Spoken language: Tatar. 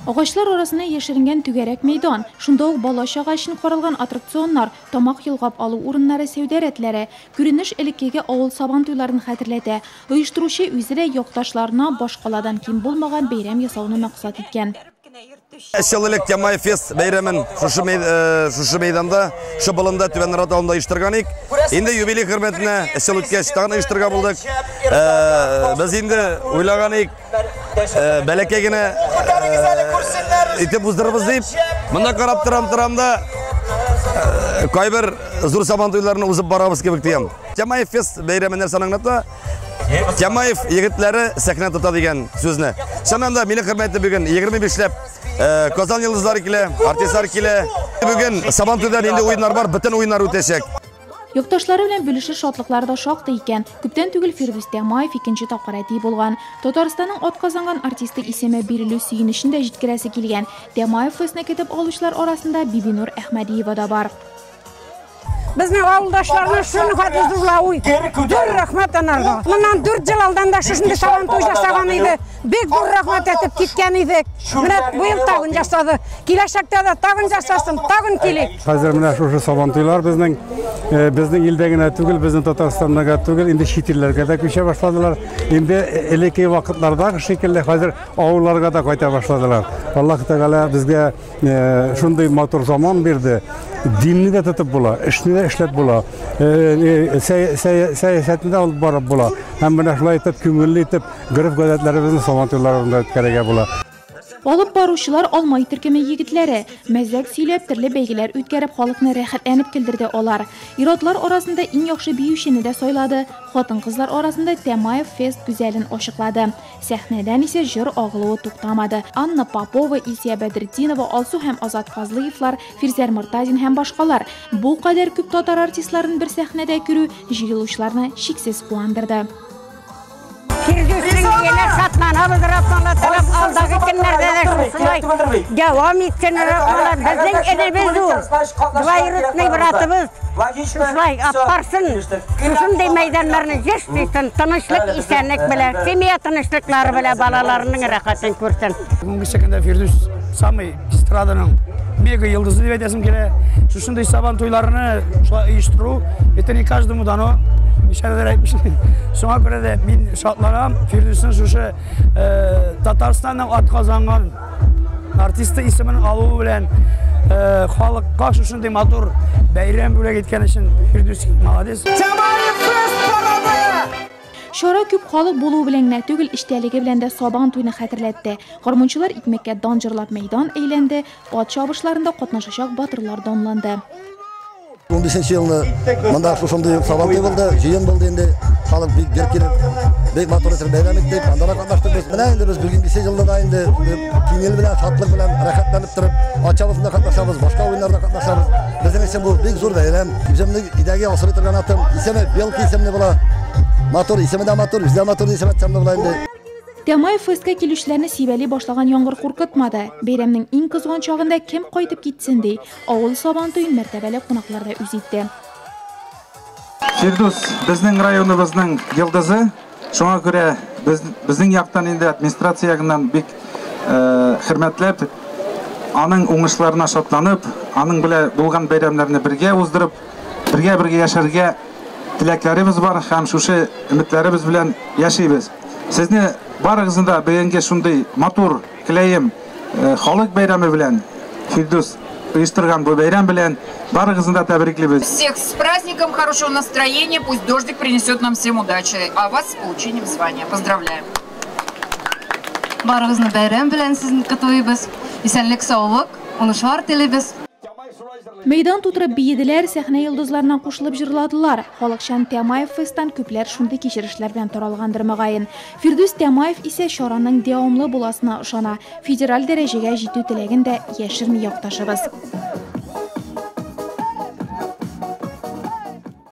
Агачлар арасына яшеренгән түгәрәк мәйдан, шунда ук бала-чага өчен каралган аттракционнар, тамак ялгап алу урыннары, сәүдә рәтләре. Күренеш элеккеге авыл Сабантуйларын хәтерләтә. Оештыручы үзе дә якташларына башкаладан ким булмаган бәйрәм ясауны максат иткән. Өч ел элек Тямаев фест бәйрәмен шушы, шушы мәйданда, шушы болында Түбән Нарат авылында оештырган идек. Инде юбилей хөрмәтенә өч ел үткәч тагын оештырырга булдык. Без инде уйлаган идек, бәләкәй генә итеп уздырырбыз дип. Монда карап торам, торам да кайбер зур сабантуйларны узып барабыз кебек тоям. Тямаев фест бәйрәме нәрсәне аңлата? Тямаев егетләре сәхнә тота дигән сүзне. Чыннан да мине хөрмәтле бүген 25 ләп Казан йолдызлары килә, артистлар килә. Бүген Сабантуйда нинди уеннар бар, бөтен уеннар үтәчәк. Якташлары белән бүлешер шатлыклары да шактый икән. Күптән түгел Фирдүс Тямаев икенче тапкыр әти булган. Татарстанның атказанган артисты исеме бирелү сөенечен дә җиткерәсе килгән. Тямаев фестны көтеп алучылар арасында Бибинур Әхмәдиева да бар. Безнең авылдашларны шуны хәтле зурлавы. Зур рәхмәт анарга. Моннан 4 ел алдан да шушындый сабантуй ясаган иде. Бик зур рәхмәт әйтеп киткән идек. Менә быел тагын ясады. Киләчәктә дә тагын ясасын, тагын килик. Хәзер менә шушы сабантуйлар безнең э, безнең илдә генә түгел, безнең Татарстанда гына түгел, инде чит илләргә дә күчә башладылар. Инде элекке вакытлардагы шикелле хәзер авылларга да кайта башладылар. Аллаһ Тәгалә безгә Э, шундый матур заман бирде. Динне дә тотып була, эшне дә эшләп була, э, э, сәясәтне дә алып барып була. Һәм менә шулай итеп, күңелле итеп, гореф-гадәтләребезне Сабан туйларында үткәрергә була. Алып баручылар Алмай төркеме егетләре. Мәзәк сөйләп, төрле бәйгеләр үткәреп, халыкны рәхәтләнеп көлдерде алар. Ир-атлар арасында иң яхшы биючене дә сайлады, хатын-кызлар арасында Тямаев фест гүзәлен ачыклады. Сәхнәдән исә җыр агылуы туктамады. Анна Попова, Илсия Бәдретдинова, Алсу һәм Азат Фазлыевлар, Фирзәр Мортазин һәм башкалар. Бу кадәр күп татар артистларын бер сәхнәдә күрү җыелучыларны чиксез куандырды. Фирдүснең өенә шатланабыз, Раббым Тәгаләм, алдагы көннәрдә дә шушылай дәвам итсен, Раббым. Безнең энебез ул, двоюродный братыбыз. Шушылай аппарсын, шушындый мәйданнарны еш тойсын, тынычлык, исәнлек белән, семья тынычлыклары белән балаларының рәхәтен күрсен. Бүгенге көндә Фирдүс самый эстраданың мега йолдызы дип әйтәсем килә. Шушындый сабан туйларны шулай оештыру, это не каждому дано. Ничәдер әйтмешли. Шуңа күрә дә мин шатланам, Фирдүснең шушы э, Татарстанның атказанган артисты исемен алуы белән э, халыкка шушындый матур бәйрәм бүләк иткән өчен Фирдүс молодец. Чара күп халык булуы белән генә түгел, эчтәлеге белән дә Сабан туйны хәтерләтте. Гармунчылар икмәккә дан җырлап мәйдан әйләнде, ат чабышларында катнашачак батырлар данланды. 15 елны монда шушындый Сабантуй булды, җыен булды инде. Халык бик гөр килеп, бик матур итеп бәйрәм иттек. Анда да катнаштык без. Менә инде без бүгенгесе елны да инде күңел белән, шатлык белән рәхәтләнеп торып, ат чабышында катнашабыз, башка уеннарда катнашабыз. Безнең өчен бу бик зур бәйрәм. Үземнең өйдәге асрый торган атым, исеме Белка исемле була. Матур, исеме дә матур, үзе дә матур исем әйтсәм дә була инде. Тямаев фестка килүчеләрне сибәли башлаган яңгыр куркытмады. Бәйрәмнең иң кызган чагында кем кайтып китсен ди. Авыл Сабантуен мәртәбәле кунаклар да үз итте. Фирдүс безнең районыбызның йолдызы. Шуңа күрә без, безнең яктан инде администрация ягыннан бик э, хөрмәтләп, аның уңышларына шатланып, аның белән булган бәйрәмнәрне бергә уздырып, бергә-бергә яшәргә теләкләребез бар һәм шушы өметләребез белән яшибез. Сезне барыгызны да бүгенге шундый матур, кләем э, халык бәйрәме белән Фирдүс оештырган бу бәйрәм белән барыгызны да тәбриклибез. Всех с праздником, хорошего настроения, пусть дождик принесет нам всем удачи, а вас с получением звания. Поздравляем! Барыгызны бәйрәм белән сезне котлыйбыз. Исәнлек, саулык, уңышлар телибез. Мәйдан тутырып биеделәр, сәхнә йолдызларына кушылып җырладылар. Халыкчан Тямаев фесттан күпләр шундый кичерешләр белән таралгандыр мөгаен. Фирдүс Тямаев исә чараның дәвамлы буласына ышана. Федераль дәрәҗәгә җитү теләген дә яшерми якташыбыз.